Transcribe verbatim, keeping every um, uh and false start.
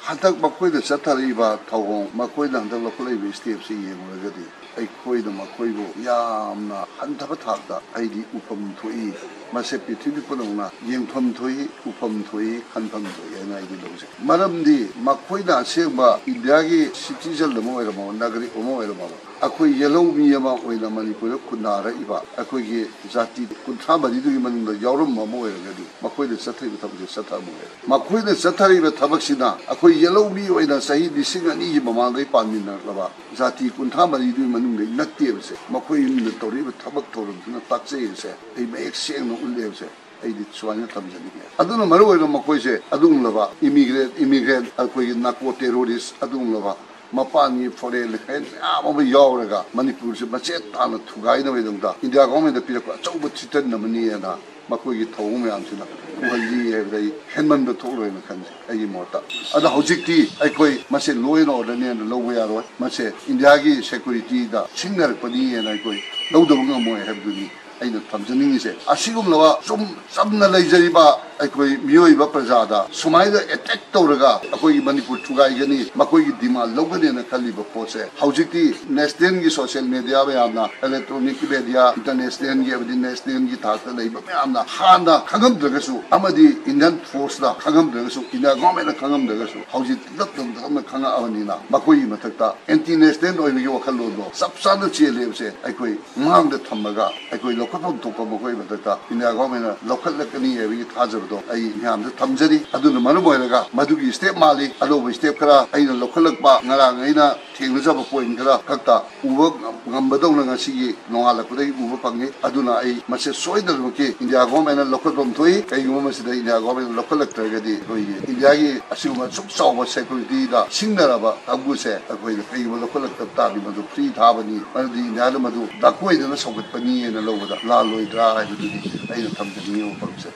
ꯍꯟꯗꯛ ꯃꯈꯣꯏꯅ ꯆꯠꯊꯔꯛꯏꯕ ꯊꯧꯑꯣꯡ, ꯃꯈꯣꯏꯅ ꯍꯟꯗꯛ ꯂꯧꯈꯠꯂꯛꯏꯕ ꯁ꯭ꯇꯦꯞꯁꯤ ꯌꯦꯡꯂꯨꯔꯒꯗꯤ ꯑꯩꯈꯣꯏꯅ ꯃꯈꯣꯏꯕꯨ ꯌꯥꯝꯅ ꯍꯟꯊꯕ ꯊꯥꯛꯇ ꯑꯩꯗꯤ ꯎꯐꯝ ꯊꯣꯛꯏ, ꯃꯁꯦ ꯄ꯭ꯔꯤꯊꯤꯕꯤ ꯄꯨꯝꯅꯃꯛꯅ ꯌꯦꯡꯐꯝ ꯊꯣꯛꯏ, ꯎꯐꯝ ꯊꯣꯛꯏ, ꯈꯟꯐꯝ ꯊꯣꯛꯏ ꯍꯥꯏꯅ ꯑꯩꯗꯤ ꯂꯧꯖꯩ꯫ ꯃꯔꯝꯗꯤ ꯃꯈꯣꯏꯅ ꯑꯁꯦꯡꯕ ꯏꯟꯗꯤꯌꯥꯒꯤ ꯁꯤꯇꯤꯖꯟ ꯑꯃ ꯑꯣꯏꯔꯝꯃꯕ, ꯅꯥꯒꯔꯤꯛ ꯑꯃ ꯑꯣꯏꯔꯝꯃꯕ, ꯑꯩꯈꯣꯏ ꯌꯦꯜꯍꯧꯃꯤ ꯑꯃ ꯑꯣꯏꯅ ꯃꯅꯤꯄꯨꯔꯗ ꯈꯨꯟꯗꯥꯔꯛꯏꯕ ꯑꯩꯈꯣꯏꯒꯤ ꯖꯥꯇꯤ ꯀꯨꯟꯊ꯭ꯔꯥ ꯃꯔꯤꯗꯨꯒꯤ ꯃꯅꯨꯡꯗ ꯌꯥꯎꯔꯝꯕ ꯑꯃ ꯑꯣꯏꯔꯒꯗꯤ ꯃꯈꯣꯏꯅ ꯆꯠꯊꯔꯤꯕ ꯊꯕꯛꯁꯦ ꯆꯠꯊꯔꯝꯃꯣꯏ꯫ ꯃꯈꯣꯏꯅ ꯆꯠꯊꯔꯤꯕ ꯊꯕꯛꯁꯤꯅ ꯑꯩꯈꯣꯏ ꯌꯦꯜꯍꯧꯃꯤ ꯑꯣꯏꯅ ꯆꯍꯤ ꯂꯤꯁꯤꯡ ꯑꯅꯤꯒꯤ ꯃꯃꯥꯡꯗꯒꯤ ꯄꯥꯟꯃꯤꯟꯅꯔꯛꯂꯕ ꯖꯥꯇꯤ ꯀꯨꯟꯊ꯭ꯔꯥ ꯃꯔꯤꯗꯨꯒꯤ ꯃꯅꯨꯡꯗꯒꯤ ꯅꯠꯇꯦꯕꯁꯦ꯫ ꯃꯈꯣꯏꯅ ꯇꯧꯔꯤꯕ ꯊꯕꯛ ꯊꯧꯔꯝꯁꯤꯅ ꯇꯥꯛꯆꯩꯕꯁꯦ ꯑꯩ ꯃꯌꯦꯛ ꯁꯦꯡꯅ ꯎꯠꯂꯦꯕꯁꯦ ꯑꯩꯗꯤ ꯁꯨꯃꯥꯏꯅ ꯊꯝꯖꯅꯤꯡꯉꯦ꯫ ꯑꯗꯨꯅ ꯃꯔꯨ ꯑꯣꯏꯅ ꯃꯈꯣꯏꯁꯦ ꯑꯗꯨꯒꯨꯝꯂꯕ ꯏꯃꯤꯒ꯭ꯔꯦꯟ, ꯏꯃꯤꯒ꯭ꯔꯦꯟ, ꯑꯩꯈꯣꯏꯒꯤ ꯅꯥꯔꯀꯣ ꯇꯦꯔꯣꯔꯤꯁ, ꯑꯗꯨꯒꯨꯝꯂꯕ ꯃꯄꯥꯟꯒꯤ ꯐꯣꯔꯦꯟ ꯃꯌꯥꯝ ꯑꯃ ꯌꯥꯎꯔꯒ ꯃꯅꯤꯄꯨꯔꯁꯦ ꯃꯆꯦꯠ ꯇꯥꯅ ꯊꯨꯒꯥꯏꯅꯕꯒꯤꯗꯃꯛꯇ ꯏꯟꯗꯤꯌꯥ ꯒꯣꯔꯃꯦꯟꯗ ꯄꯤꯔꯛꯄ ꯑꯆꯧꯕ ꯊ꯭ꯔꯤꯇꯟ ꯑꯃꯅꯤꯅ ꯃꯈꯣꯏꯒꯤ ꯊꯧꯑꯣꯡ ꯃꯌꯥꯝꯁꯤꯅ ꯎꯍꯜꯂꯤ ꯍꯥꯏꯕꯗ ꯑꯩ ꯍꯦꯟꯃꯟꯕ ꯊꯣꯛꯂꯣꯏꯅ ꯈꯟꯖꯩ ꯑꯩꯒꯤ ꯃꯣꯠꯇ꯫ ꯑꯗꯣ ꯍꯧꯖꯤꯛꯇꯤ ꯑꯩꯈꯣꯏ ꯃꯁꯦ law and order ꯅꯦꯅ ꯂꯧꯕ ꯌꯥꯔꯣꯏ, ꯃꯁꯦ ꯏꯟꯗꯤꯌꯥꯒꯤ ꯁꯦꯀ꯭ꯌꯨꯔꯤꯇꯤꯗ ꯁꯤꯡꯅꯔꯛꯄꯅꯤ ꯍꯥꯏꯅ ꯑꯩꯈꯣꯏ ꯂꯧꯗꯕ ꯉꯝꯃꯣꯏ ꯍꯥꯏꯕꯗꯨꯅꯤ ꯑꯩꯅ ꯊꯝꯖꯅꯤꯡꯉꯤꯁꯦ꯫ ꯑꯁꯤꯒꯨꯝꯂꯕ ꯁꯨꯝ ꯆꯝꯅ ꯂꯩꯖꯔꯤꯕ ꯑꯩꯈꯣꯏ ꯃꯤꯑꯣꯏꯕ ꯄ꯭ꯔꯖꯥꯗ ꯁꯨꯃꯥꯏꯅ ꯑꯦꯇꯦꯛ ꯇꯧꯔꯒ ꯑꯩꯈꯣꯏꯒꯤ ꯃꯅꯤꯄꯨꯔ ꯊꯨꯒꯥꯏꯒꯅꯤ, ꯃꯈꯣꯏꯒꯤ ꯗꯤꯃꯥꯟ ꯂꯧꯒꯅꯤꯅ ꯈꯜꯂꯤꯕ ꯄꯣꯠꯁꯦ ꯍꯧꯖꯤꯛꯇꯤ ꯅꯦꯁꯅꯦꯜꯒꯤ ꯁꯣꯁꯤꯌꯦꯜ ꯃꯦꯗꯤꯌꯥ ꯃꯌꯥꯝꯅ, ꯏꯂꯦꯛꯇ꯭ꯔꯣꯅꯤꯛ ꯃꯦꯗꯤꯌꯥ, ꯏꯟꯇꯔꯅꯦꯁꯅꯦꯜꯒꯤ ꯑꯃꯗꯤ ꯅꯦꯁꯅꯦꯜꯒꯤ ꯊꯥꯛꯇ ꯂꯩꯕ ꯃꯌꯥꯝꯅ ꯍꯥꯟꯅ ꯈꯪꯉꯝꯗ꯭ꯔꯒꯁꯨ ꯑꯃꯗꯤ ꯏꯟꯗꯤꯌꯟ ꯐꯣꯔꯁꯅ ꯈꯪꯉꯝꯗ꯭ꯔꯒꯁꯨ, ꯏꯟꯗꯤꯌꯥ ꯒꯣꯔꯃꯦꯟꯅ ꯈꯪꯉꯝꯗ꯭ꯔꯒꯁꯨ ꯍꯧꯖꯤꯛ ꯇꯞ ꯇꯞꯅ ꯈꯪꯉꯛꯑꯕꯅꯤꯅ ꯃꯈꯣꯏꯒꯤ ꯃꯊꯛꯇ ꯑꯦꯟꯇꯤ ꯅꯦꯁꯅꯦꯜ ꯑꯣꯏꯕꯒꯤ ꯋꯥꯈꯜꯂꯣꯟꯗꯣ ꯆꯞ ꯆꯥꯅ ꯆꯦꯜꯂꯦꯕꯁꯦ ꯑꯩꯈꯣꯏ ꯃꯥꯡꯗ ꯊꯝꯃꯒ ꯑꯩꯈꯣꯏ ꯂꯧꯈꯠꯐꯝ ꯊꯣꯛꯄ ꯃꯈꯣꯏ ꯃꯊꯛꯇ ꯏꯟꯗꯤꯌꯥ ꯒꯣꯔꯃꯦꯟꯅ ꯂꯧꯈꯠꯂꯛꯀꯅꯤ ꯍꯥꯏꯕꯒꯤ ꯊꯥꯖꯕꯗꯣ ꯑꯩ ꯃꯌꯥꯝꯗ ꯊꯝꯖꯔꯤ꯫ ꯑꯗꯨꯅ ꯃꯔꯝ ꯑꯣꯏꯔꯒ ꯃꯗꯨꯒꯤ ꯁ꯭ꯇꯦꯞ ꯃꯥꯜꯂꯤ꯫ ꯑꯅꯧꯕ ꯁ꯭ꯇꯦꯞ ꯈꯔ ꯑꯩꯅ ꯂꯧꯈꯠꯂꯛꯄ ꯉꯔꯥꯡ ꯑꯩꯅ ꯊꯦꯡꯅꯖꯕ ꯄꯣꯏꯟꯠ ꯈꯔ ꯈꯛꯇ ꯎꯕ ꯉꯝꯕꯗꯧꯅ ꯉꯁꯤꯒꯤ ꯅꯣꯡꯉꯥꯜꯂꯛꯄꯗꯒꯤ ꯎꯕ ꯐꯪꯉꯤ꯫ ꯑꯗꯨꯅ ꯑꯩ ꯃꯁꯤ ꯁꯣꯏꯗꯅꯃꯛꯀꯤ ꯏꯟꯗꯤꯌꯥ ꯒꯣꯔꯃꯦꯟꯅ ꯂꯧꯈꯠꯐꯝ ꯊꯣꯛꯏ꯫ ꯀꯩꯒꯨꯝꯕ ꯃꯁꯤꯗ ꯏꯟꯗꯤꯌꯥ ꯒꯣꯔꯃꯦꯟꯅ ꯂꯧꯈꯠꯂꯛꯇ꯭ꯔꯒꯗꯤ ꯑꯩꯈꯣꯏꯒꯤ ꯏꯟꯗꯤꯌꯥꯒꯤ ꯑꯁꯤꯒꯨꯝꯕ ꯑꯁꯨꯛ ꯆꯥꯎꯕ ꯁꯦꯀ꯭ꯌꯨꯔꯤꯇꯤꯗ ꯁꯤꯡꯅꯔꯕ ꯀꯥꯡꯕꯨꯁꯦ ꯑꯩꯈꯣꯏꯅ ꯀꯩꯒꯨꯝꯕ ꯂꯧꯈꯠꯂꯛꯇꯕ ꯇꯥꯔꯗꯤ ꯃꯗꯨ ꯐ꯭ꯔꯤ ꯊꯥꯕꯅꯤ, ꯃꯔꯝꯗꯤ ꯏꯟꯗꯤꯌꯥꯗ ꯃꯗꯨ ꯗꯥꯀꯣꯏꯗꯅ ꯁꯧꯒꯠꯄꯅꯤ ꯍꯥꯏꯅ ꯂꯧꯕꯗ ꯂꯥꯜꯂꯣꯏꯗ꯭ꯔꯥ ꯍꯥꯏꯕꯗꯨꯗꯤ ꯑꯩꯅ ꯊꯝꯖꯅꯤꯡꯉꯤ ꯋꯥꯐꯝꯁꯦ꯫